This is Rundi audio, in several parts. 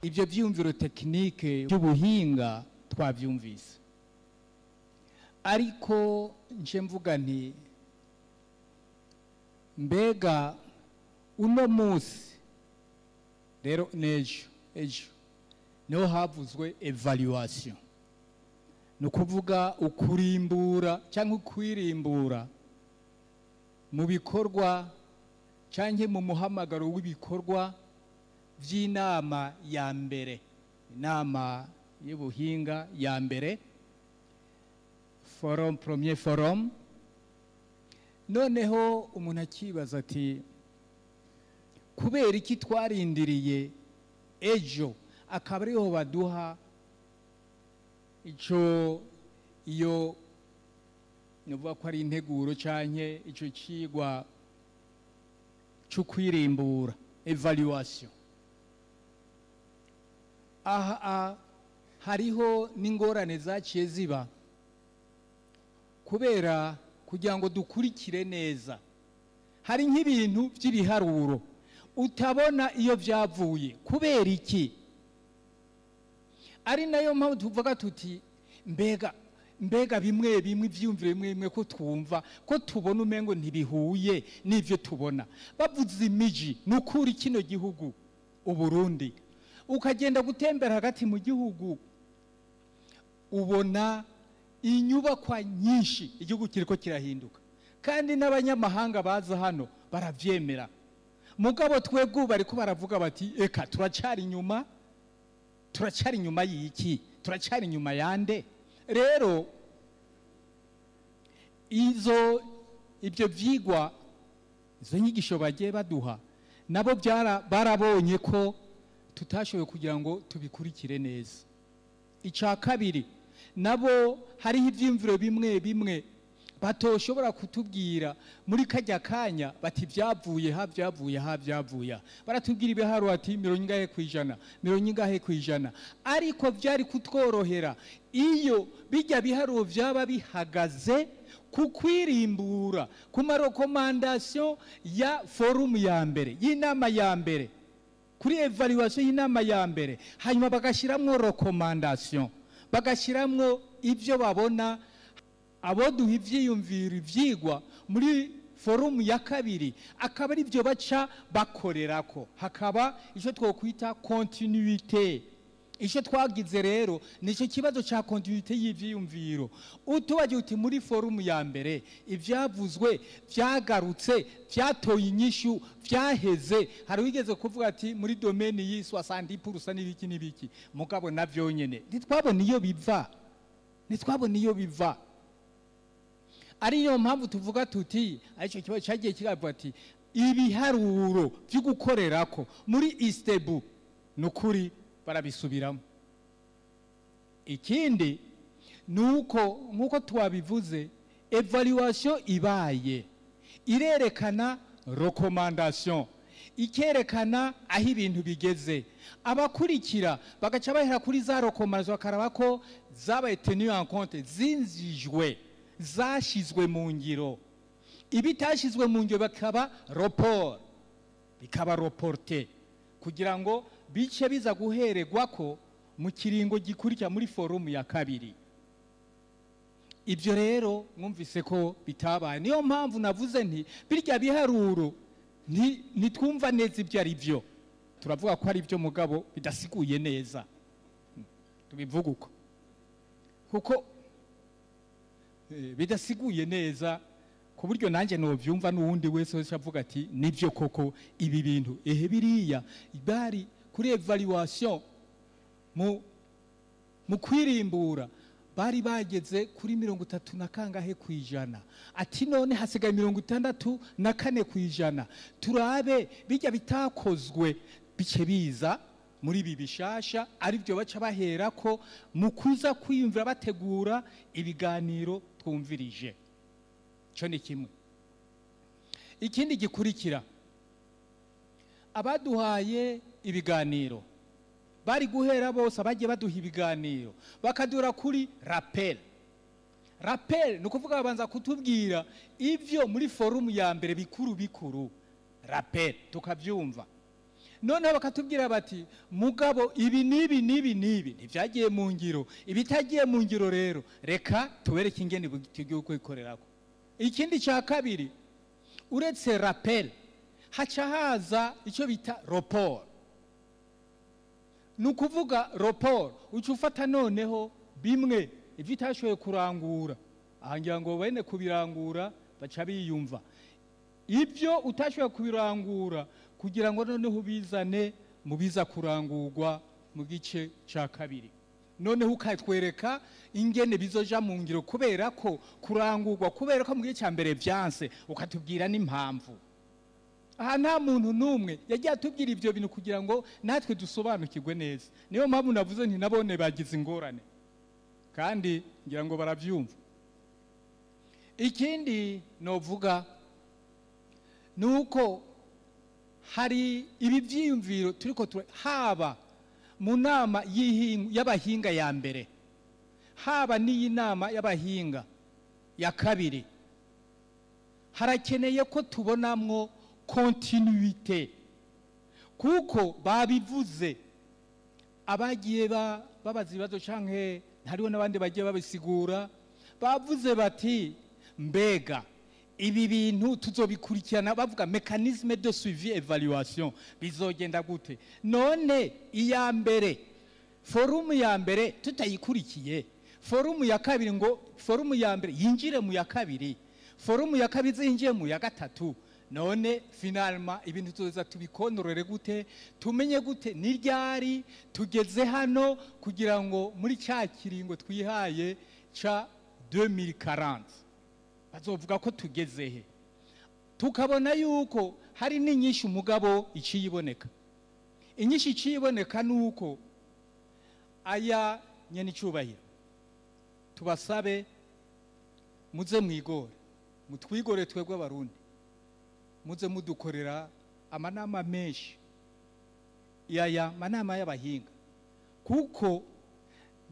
Ibyo byiyumviro technique by'ubuhinga twabyumvise, ariko nje mvuga nti: mbega uno munsi rero, n'ejo, ejo niho havuzwe évaluation, ni ukuvuga ukurimbura cyangwa ukwirimbura mu bikorwa cyangwa mu muhamagaro w'ibikorwa by'inama ya mbere, inama y'ubuhinga ya mbere, forum, premier forum. Noneho umuntu akibaza ati: kubera iki twarindiriye ejo akaba ariho baduha ico, iyo nuvuga ko ari integuro canke ico cigwa cyo kwirimbura, évaluation? Aha hariho n'ingorane zaciye ziba kubera kugira ngo dukurikire neza. Hari nk'ibintu by'ibiharuro utabona iyo byavuye. Kubera iki? Ari nayo mpamvu tuvuga tuti: mbega bimwe bimwe, ibyiyumviro bimwe bimwe ko twumva ko tubona umengo ntibihuye n'ibyo tubona. Bavuze imiji, ni ukuri kino gihugu Uburundi, ukagenda gutembera hagati mu gihugu, ubona inyubakwa nyinshi. Igihugu kiriko kirahinduka, kandi n'abanyamahanga baza hano baravyemera. Mugabo twebwe bariko baravuga bati: eka, turacyari inyuma. Turacyari inyuma y'iki? Turacyari inyuma yande? Rero izo, ibyo vyigwa, izo nyigisho bagiye baduha, nabo byara barabonye ko tutashoboye kugira ngo tubikurikire neza. Icya kabiri, nabo hariho ibyiyumviro bimwe bimwe batoshobora kutubwira muri kajya kanya, bati byavuye ha, byavuye ha, byavuye ha. Baratubwira ibiharuro ati 50%, 50%, ariko byari kutworohera iyo bijya biharuro byaba bihagaze ku kwirimbura, ku ma recommandations ya forum ya mbere, y'inama ya mbere, kuri évaluation y'inama ya mbere, hanyuma bagashyiramo recommandation, bagashyiramo ibyo babona. Abo duha ibyiyumviro, ibyigwa muri forum ya kabiri, akaba ari byo baca bakorerako, hakaba icyo twokwita continuité. Icyo twagize rero nicyo kibazo cya continuité y'ibyiyumviro. Utubagiye uti: muri forum ya mbere ibyavuzwe byagarutse, byatoye inyishu, byaheze. Hari wigeze kuvuga ati muri domaine yiswa 70% n'ibiki n'ibiki, mugabo navyo nyene ntitwabona iyo biva, ntitwabona iyo biva. Ariyo mpamvu tuvuga tuti aricyo kibazo cyagiye kiravuga ati ibiharuro byo gukorerako muri ISTEEBU nukuri barabisubiramo. Ikindi nuko, nkuko twabivuze, évaluation ibaye irerekana recommandation, ikerekana aho ibintu bigeze. Abakurikira bagaca bahera kuri za recommandation, bakaraba ko zabaye tenu en compte, zinjijwe, zashizwe mu ngiro. Ibitashizwe mu ngiro bakaba report, bikaba reporté kugira ngo bice biza guhererwa ko mu kiringo gikurikira, muri forum ya kabiri. Ibyo rero mwumvise ko bitabaye. Niyo mpamvu navuze nti birya biharuro ntitwumva neza ibyo ari byo. Turavuga ko ari byo, mugabo bidasiguye neza, tubivuga uko kuko bidasiguye neza ku buryo nanjye nobyumva n'uwundi wese wese avuga ati: nibyo koko ibi bintu, ehe biriya bari kuri évaluation, mu kwirimbura bari bageze kuri 30 na kangahe ku ijana, ati none hasigaye 64%, turabe bijya bitakozwe bice biza muri ibi bishasha, aribyo baca bahera ko mu kuza kwiyumvira bategura ibiganiro twumvirije. Cyo ni kimwe. Ikindi gikurikira, abaduhaye ibiganiro bari guhera bose, abagiye baduha ibiganiro, bakadura kuri rappel. Rappel ni ukuvuga babanza kutubwira ivyo muri forum ya mbere bikuru bikuru, rappel, tukabyumva. Noneho bakatubwira bati mugabo ibi n'ibi n'ibi n'ibi ntibyagiye mu ngiro, ibitagiye mu ngiro rero reka tubereke ingene tugiye kubikorerako. Ikindi cya kabiri, uretse rappel haca haza icyo bita rapport. Ni ukuvuga rapport uca ufata noneho bimwe ibyo utashoboye kurangura, aha ngira ngo bene kubirangura baca biyumva ibyo utashoboye kubirangura, kugira ngo noneho ubizane mu biza kurangurwa mu gice cya kabiri. Noneho ukatwereka ingene bizoja mu ngiro, kubera ko kurangurwa, kubera ko mu gice cya mbere byanse, ukatubwira n'impamvu. Aha nta muntu n'umwe yagiye atubwira ibyo bintu kugira ngo natwe dusobanukirwe neza. Niyo mpamvu navuze nti nabone bagize ingorane, kandi ngira ngo barabyumva. Ikindi novuga ni uko hari ibi byiyumviro turiko haba mu nama y'abahinga ya mbere, haba n'iyi nama y'abahinga ya kabiri, harakeneye ko tubonamwo continuité, kuko babivuze abagiye babaza ibibazo canke hariho n'abandi bagiye babisigura, bavuze bati mbega ibi bintu tuzobikurikirana, bavuga mécanisme de suivi évaluation bizogenda gute? None iya mbere, forum ya mbere tutayikurikiye, forum ya kabiri ngo forum ya mbere yinjire mu ya kabiri, forum ya kabiri yinjire mu ya gatatu, none finalement ibintu tuzoza tubikontorore gute? Tumenye gute ni ryari tugeze hano, kugira ngo muri cya kiringo twihaye ca 2040 bazovuga ko tugeze he? Tukabona yuko hari n'inyinshi umugabo iciyiboneka. Inyinshi iciyiboneka nuko aya nyene icubahiro tubasabe muze mwigore, mutwigore twebwe Abarundi, muze mudukorera amanama menshi, yaya manama y'abahinga, kuko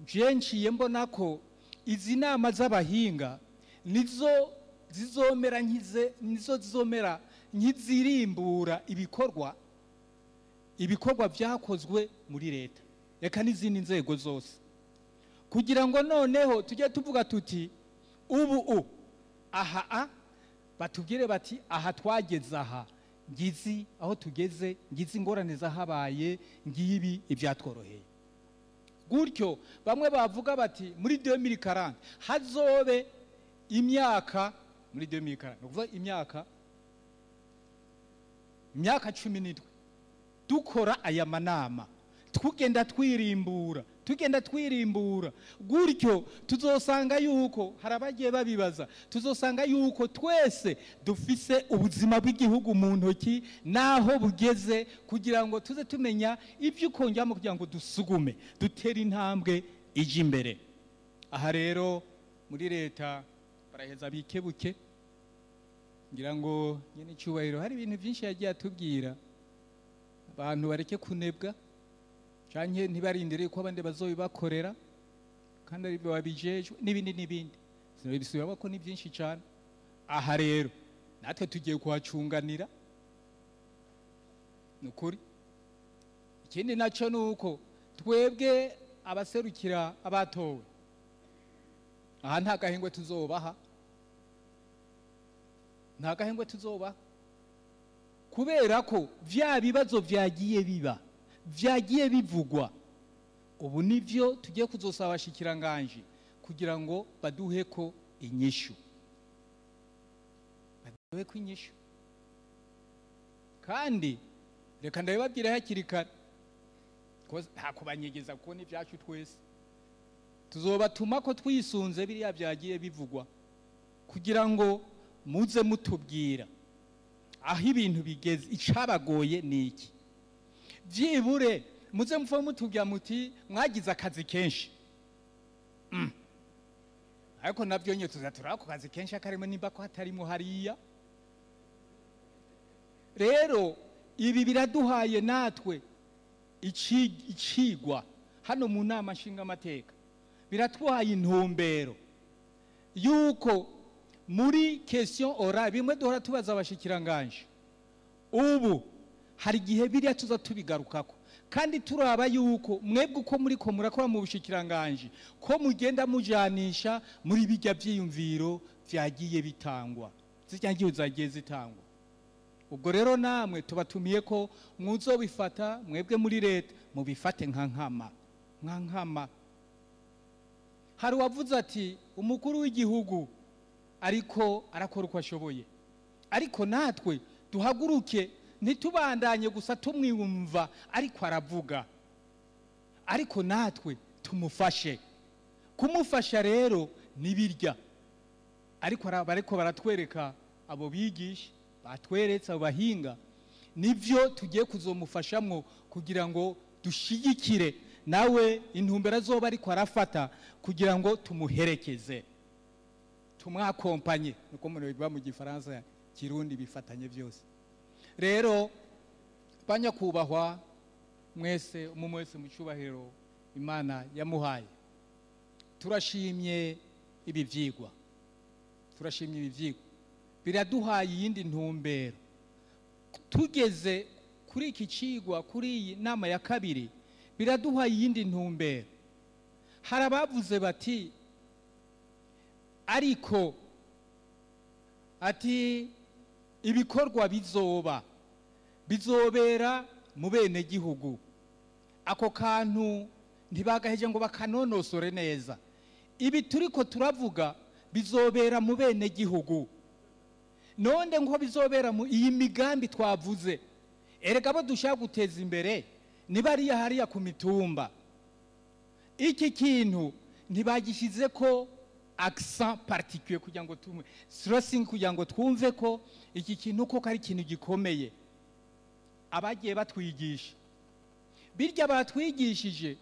nje nciye mbona ko izi nama z'abahinga nizo zizomera nkize, nizo zizomera nkizirimbura ibikorwa byakozwe muri leta reka n'izindi nzego zose, kugira ngo noneho tujye tuvuga tuti ubu aha a batubwire bati aha twageze, aha ngizi aho tugeze, ngizi ingorane zahabaye, ngibi ibyatworoheye. Gutyo bamwe bavuga bati muri 2040 hazobe imyaka, muri 2040 ni ukuvuga imyaka 17 dukora aya manama, tugenda twirimbura, tugenda twirimbura. Gutyo tuzosanga yuko hari abagiye babibaza, tuzosanga yuko twese dufise ubuzima bw'igihugu mu ntoki naho bugeze, kugira ngo tuze tumenya ibyo ukongeramo kugira ngo dusugume dutere intambwe ijya imbere. Aha rero muri leta baraheza bikebuke, ngira ngo nyene icyubahiro hari ibintu byinshi yagiye atubwira, abantu bareke kunebwa canke ntibarindire ko abandi bazobibakorera kandi ari babijejwe n'ibindi n'ibindi, sinabisubira ko ni byinshi cyane. Aha rero natwe tugiye kuhacunganira nukuri. Ikindi naco nuko twebwe abaserukira abatowe aha nta gahengwe tuzobaha, nta gahengwe tuzobaha, kubera ko vya bibazo vyagiye biba, vyagiye bivugwa, ubu nivyo tugiye kuzosaba abashikiranganje kugira ngo baduhe ko inyishu, baduhe ko inyishu. Kandi reka ndabibabwire hakiri kare, ko nta kubanyegeza kuko ni ibyacu twese, tuzobatuma ko twisunze biriya byagiye bivugwa kugira ngo muze mutubwira aho ibintu bigeze, icabagoye ni iki. Byibure muze mupfa mutubwira muti mwagize akazi kenshi, ariko nabyo nye tuzatura ako kazi kenshi akarimo nimba ko hatarimo hariya. Rero ibi biraduhaye natwe icigwa hano mu nama nshingamateka, biratwaye intumbero yuko muri question orale bimwe duhora tubaza abashikiranganje, ubu Hari igihe biriya tuza tubigarukako, kandi turaba yuko mwebwe uko muriko murakora mu bushikiranganje, ko mugenda mujanisha muri bijya byiyumviro vyagiye bitangwa, zijya zagiye zitangwa. Ubwo rero namwe tubatumiye ko mwuzobifata mwebwe muri leta mubifate nka nkama, nka nkama. Hari uwavuze ati umukuru w'igihugu ariko arakora uko ashoboye, ariko natwe duhaguruke, ntitubandanye gusa tumwumva ariko aravuga, ariko natwe tumufashe. Kumufasha rero nibirya ariko bariko baratwereka abo bigisha, batweretse abo bahinga, nivyo tugiye kuzomufashamwo kugira ngo dushigikire nawe intumbero azoba ariko arafata, kugira ngo tumuherekeze, tumwakompanye, nuko umuntu biva mu Gifaransa Kirundi bifatanye byose. Rero banyakubahwa mwese, umwe wese mu cyubahiro Imana yamuhaye, turashimye ibi vyigwa, turashimye ibi vyigwa, biraduhaye iyindi ntumbero. Tugeze kuri iki cigwa, kuri iyi nama ya kabiri, biraduhaye iyindi ntumbero. Hari abavuze bati ariko ati ibikorwa bizoba bizobera mu bene gihugu. Ako kantu ntibagaheje ngo bakanonosore neza. Ibi turiko turavuga bizobera mu bene gihugu. None ngo bizobera mu iyi migambi twavuze, erega abo dushaka guteza imbere ni bariya hariya ku mitumba. Iki kintu ntibagishyize ko accent particulier kugira ngo tumwe stressing, kugira ngo twumve ko iki kintu koko ari ikintu gikomeye. Abagiye batwigisha birya batwigishije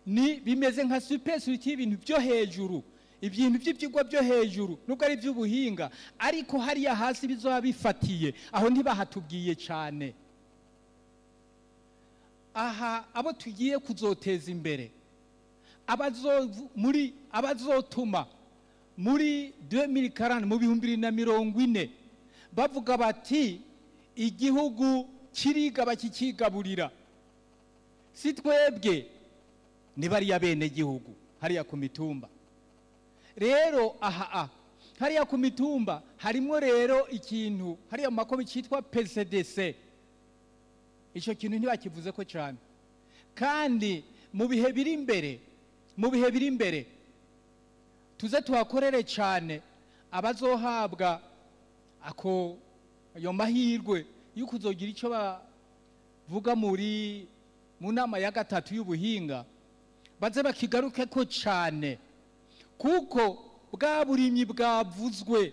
ni bimeze nka superstructure y'ibintu byo hejuru, ibintu by'ibyigwa byo hejuru, nubwo ari by'ubuhinga, ariko hariya hasi bizoba bifatiye aho ntibahatubwiye cyane. Aha abo tugiye kuzoteza imbere, abazotuma muri 2040, mu 2040, bavuga bati igihugu kirigaba kikigaburira, si twebwe, ni bariya bene gihugu hariya ku mitumba. Rero aha hariya ku mitumba harimo rero ikintu hariya mu makomi cyitwa PCDC. Icyo kintu ntibakivuze ko cyane, kandi mu bihe biri imbere, mu bihe biri imbere tuze tuhakorere cyane. Abazohabwa ako ayo mahirwe yo kuzogira icyo bavuga muri mu nama ya gatatu y'ubuhinga, baze bakigaruke ko cyane, kuko bwa burimyi bwavuzwe.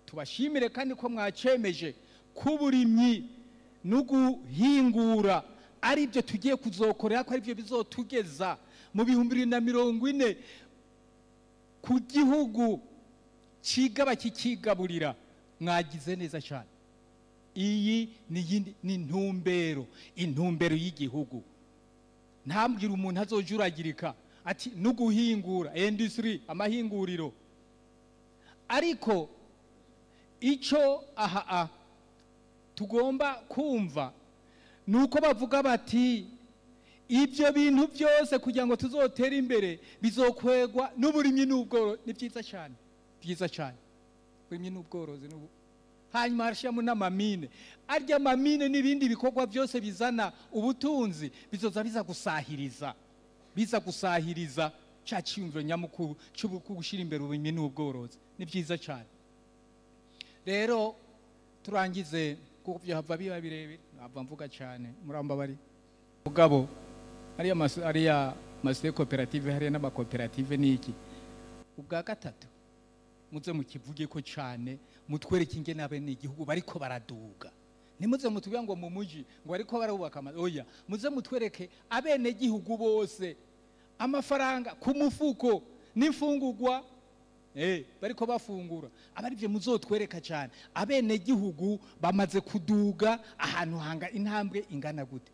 Tubashimire kandi ko mwacemeje ko uburimyi no guhingura ari byo tugiye kuzokorera, ko ari byo bizotugeza mu 2040 ku gihugu kigaba kikigaburira. Mwagize neza cyane. Iyi ni yindi ni intumbero, intumbero y'igihugu. Ntambwira umuntu azojuragirika ati no guhingura industry, amahinguriro. Ariko ico aha tugomba kumva nuko bavuga bati ibyo bintu byose kugira ngo tuzotere imbere bizokwegwa n'uburimyi n'ubworozi. Ni byiza cyane, byiza cyane, uburimyi n'ubworozi n'ubu. Hanyuma harashiramo n'amamine, arya mamine n'ibindi bikorwa byose bizana ubutunzi bizoza biza gusahiriza, biza gusahiriza ca ciyumviro nyamukuru cyo gushyira imbere uburimyi n'ubworozi. Ni byiza cyane. Rero turangize, kuko byahava biba birebire, ntabwo mvuga cyane, muramba bari mugabo ariya masite koperative, hariya n'amakoperative niki. Ubwa gatatu muze mukivuge ko cyane, mutwereke ingene abene igihugu bariko baraduga. Ntimuze mutubwira ngo mu muji ngo bariko barubaka amazu, oya, muze mutwereke abene gihugu bose amafaranga ku mufuko n'imfungurwa bariko bafungura. Aba arivyo muzotwereka cyane, abene gihugu bamaze kuduga ahantu hanga intambwe ingana gute.